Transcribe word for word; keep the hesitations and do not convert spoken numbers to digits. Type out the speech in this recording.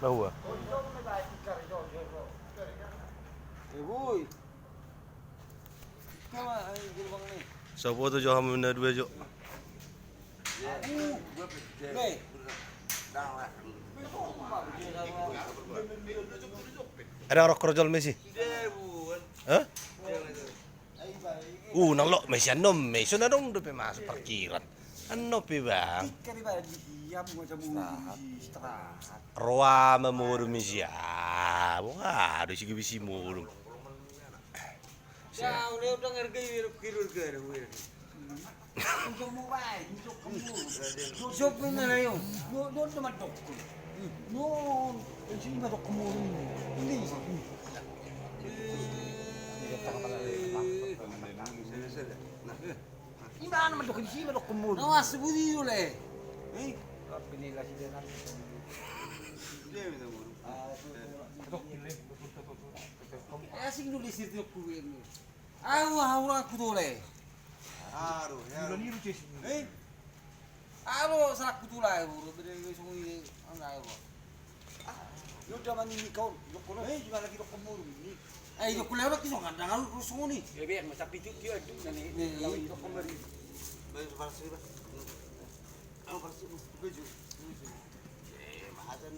Bahua. Saboto jo hamu na dua jo. Ada orang kerjol Messi. Hah? Uh, nang lok Messi annon Messi na dong dope masuk parkiran. Annon pe bang. Roa ma modom Messi ah. Bong ado si gabisi modom. Ima na mandok di si mandok kemur. Nawas budi dole. Eh? Asing dole sirti aku ini. Au au aku dole. Aduh ya. Eh? Alo, salah kutula ya, bro. Beda songon i, anga ya, bro. Yo da mani ni kau, yo kono, eh, gimana lagi dokon muru ni? Eh, yo kono lagi songon dang alu songon i. Ya biar macam itu dia tu nani. Ni, ni dokon muru. Baik, separas sudah. Anu paras sudah. Baju. Eh, mahatan.